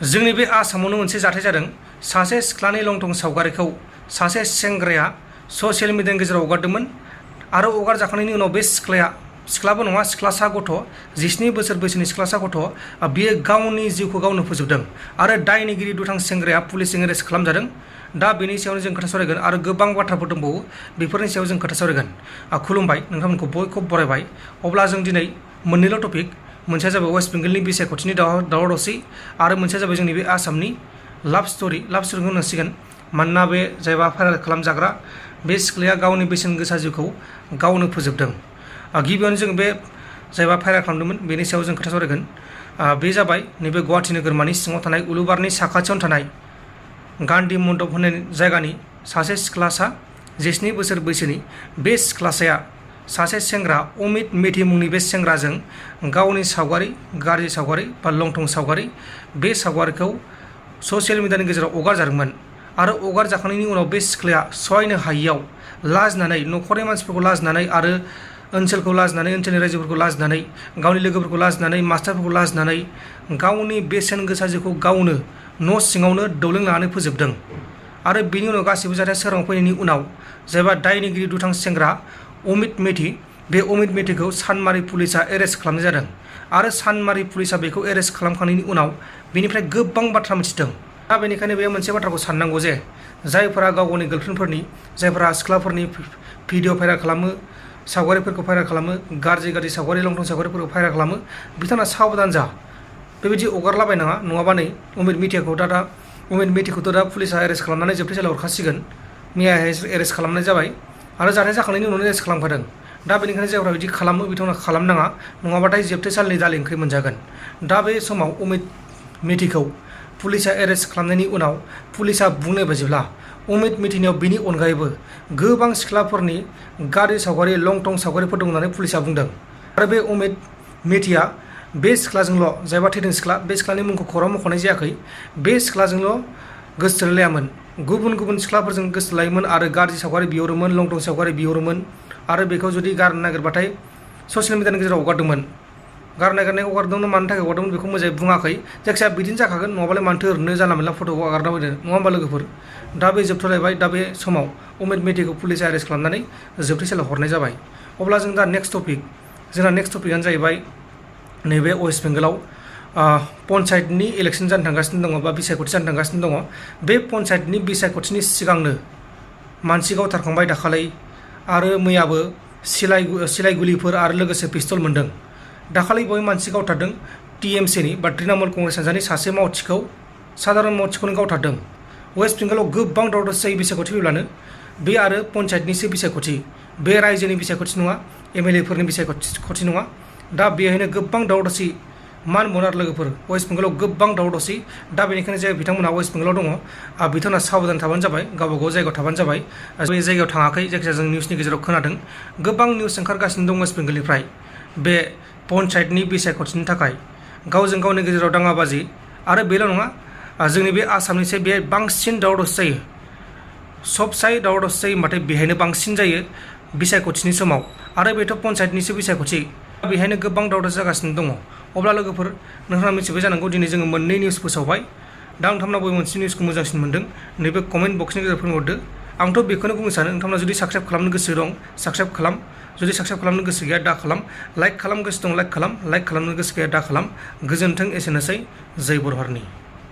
जोंनि बे आसामावनो मोनसे जाथाय जादों। सासे सिख्लानि लंथं सावगारिखौ सासे सेंग्राया ससियेल मिडियानि गेजेराव हगारदोंमोन आरो हगारजाखांनायनि उनाव बे सिख्लाबो नङा, सिख्लासा गथ', 17 बोसोर बैसोनि सिख्लासा गथ', बियो गावनि जिउखौ गावनो फोजोबदों आरो दायनिगिरि दुथां सेंग्राया पुलिसजों एरेस्ट खालामजादों। दा बेनि सायावनो जों खोथा सावरायगोन आरो गोबां बाथ्राफोर दंबावो, बेफोरनि सायाव जों खोथा सावरायगोन। खुलुमबाय, नोंथांमोनखौ बयखौबो बरायबाय। अब्ला जों दिनै मोननैल' टपिक, मोनसेया जाबाय वेस्ट बेंगलनि बिसायख'थिनि दावराव दावसि आरो मोनसेया जाबाय जोंनि बे आसामनि लाभ स्ट'रिखौ होनांसिगोन। मानोना बे जायबा भाइरेल खालामजाग्रा बे सिख्लाया गावनि बेसेन गोसा जिउखौ गावनो फोजोबदों। गिबियावनो जों बे जायबा भाइरेल खालामदोंमोन बेनि सायाव जों खोथा सावरायगोन। बे जाबाय नैबे गुवाहाटि नोगोरमानि सिङाव थानाय उलुबारनि साखाथियावनो थानाय गान्धी मन्दप होननाय जायगानि सासे सिख्लासा 17 बोसोर बैसोनि। बे सिख्लासाया सासे सेंग्रा अमित मेथि मुंनि बे सेंग्राजों गावनि सावगारि, गाज्रि सावगारि बा लंथं सावगारि, बे सावगारिखौ ससियेल मिडियानि गेजेराव हगारजादोंमोन आरो हगारजाखांनायनि उनाव बे सिख्लाया सहायनो हायियाव लाजिनानै, न'खरनि मानसिफोरखौ लाजिनानै आरो ओनसोलखौ लाजिनानै, ओनसोलनि रायजोफोरखौ लाजिनानै, गावनि लोगोफोरखौ लाजिनानै, मास्टारफोरखौ लाजिनानै गावनि बेसेन गोसा जिउखौ गावनो न' सिङावनो दौलें लानानै फोजोबदों। आरो बेनि उनाव गासैबो जाथाया सोराङाव फैनायनि उनाव जायबा दायनिगिरि दुथां सेंग्रा अमित मेथि, बे अमित मेथिखौ सानमारि पुलिसा एरेस्ट खालामनाय जादों आरो सानमारि पुलिसा बेखौ एरेस्ट खालामखांनायनि उनाव बेनिफ्राय गोबां बाथ्रा मिथिदों। दा बेनिखायनो बे मोनसे बाथ्राखौ साननांगौ जे जायफोरा गाव गावनि गार्लफ्रेन्डफोरनि, जायफोरा सिख्लाफोरनि भिडिअ भाइरेल खालामो, सावगारिफोरखौ भाइरेल खालामो, गाज्रि गाज्रि सावगारि, लंथं सावगारिफोरखौ भाइरेल खालामो, बिथांमोना साबधान जा, बेबायदि हगारलाबायनाङा। नङाबा नै अमित मेथिखौथ' दा पुलिसा एरेस्ट खालामनानै जोबथेसालियाव हरखासिगोन। मैया एरेस्ट खालामनाय जाबाय आरो जाथाय जाखांनायनि उनावनो एरेस्ट खालामखादों। दा बेनिखायनो जायफ्रा बिदि खालामो बिथांमोना खालामनाङा, नङाबाथाय जोबथेसालिनि दालि ओंख्रि मोनजागोन। दा बे समाव अमित मेथिखौ पुलिसा एरेस्ट खालामनायनि उनाव पुलिसा बुंनाय बायदिब्ला अमित मेथिनियाव बिनि अनगायैबो गोबां सिख्लाफोरनि गाज्रि सावगारि, लंथं सावगारिफोर दं होननानै पुलिसा बुंदों। आरो बे अमित मेथिया बे सिख्लाजोंल', जायबा थैदों सिख्ला, बे सिख्लानि मुंखौ खौरां मख'नाय जायाखै, बे सिख्लाजोंल' गोसोथोलायामोन, गुबुन गुबुन सिख्लाफोरजों गोसोथोलायोमोन आरो गाज्रि सावगारि बिहरोमोन, लंथं सावगारि बिहरोमोन आरो बेखौ जुदि गारनो नागिरबाथाय ससियेल मिडियानि गेजेराव हगारदोंमोन। गारनो नागिरनाय हगारदोंमोन, मानि थाखाय हगारदोंमोन बेखौ मोजाङै बुङाखै। जायखिजाया बिदिनो जाखागोन, नङाबालाय मानोथो ओरैनो जानला मोनला फट'खौ हगारना होदो, नङा होमबा लोगोफोर? दा बे जोबथ'लायबाय। दा बे समाव अमित मेथिखौ पुलिसा एरेस्ट खालामनानै जोबथेसालियाव हरनाय जाबाय। अब्ला जों दा नेक्स्ट टपिकआनो जाहैबाय नैबे वेस्ट बेंगलाव पन्सायतनि इलेक्सन जानो थांगासिनो दङ बा बिसायख'थि जानो थांगासिनो दङ। बे पन्सायतनि बिसायख'थिनि सिगांनो मानसि गावथारखांबाय दाखालै आरो मैयाबो सिलाइ गुलिफोर आरो लोगोसे पिस्तल मोन्दों। दाखालै बय मानसि गावथारदों टिएमसिनि बा तृणमूल कंग्रेस हानजानि सासे मावथिखौ, साधारन मावथिखौनो गावथारदों। वेस्ट बेंगलाव गोबां दावराव दावसि जायो बिसायख'थि फैब्लानो। बे आरो पन्सायतनिसो बिसायख'थि, बे रायजोनि बिसायख'थि नङा, एमएलए फोरनि बिसायख'थि नङा। दा बेहायनो गोबां दावराव दावसि, मा होनबावनो आरो लोगोफोर, वेस्ट बेंगलाव गोबां दावराव दावसि। दा बेनिखायनो जाय बिथांमोना वेस्ट बेंगलाव दङ बिथांमोना साबधान थाबानो जाबाय, गावबा गाव जायगायाव थाबानो जाबाय। बे जायगायाव थाङाखै, जायखिजाया जों निउसनि गेजेराव खोनादों। गोबां निउस ओंखारगासिनो दं वेस्ट बेंगलनिफ्राय बे पन्सायतनि बिसायख'थिनि थाखाय गावजों गावनि गेजेराव दाङाबाजि। आरो बेल' नङा, जोंनि बे आसामनिसै बे बांसिन दावराव दावसि जायो। सबसाय दावराव दावसि जायो होनबाथाय बेहायनो बांसिन जायो बिसायख'थिनि समाव। आरो बेथ' पन्सायतनिसो बिसायख'थि, बेहायनो गोबां दावराव दावसि जागासिनो दङ। अब्ला लोगोफोर, नोंथाङा मिथिबाय जानांगौ दिनै जोङो मोननै निउस फोसावबाय। दा नोंथांमोना बबे मोनसे निउसखौ मोजांसिन मोनदों नैबे कमेन्ट बक्सनि गेजेराव फोरमायहरदो। आंथ' बेखौनो बुंनो सानो, नोंथांमोना जुदि साबस्क्राइब खालामनो गोसो दं साबस्क्राइब खालाम, जुदि साबस्क्राइब खालामनो गोसो गैया दा खालाम, लाइक खालामनो गोसो दं लाइक खालाम, लाइक खालामनो गोसो गैया दा खालाम। गोजोन्थों, एसेनोसै। जय बर' हारिनि।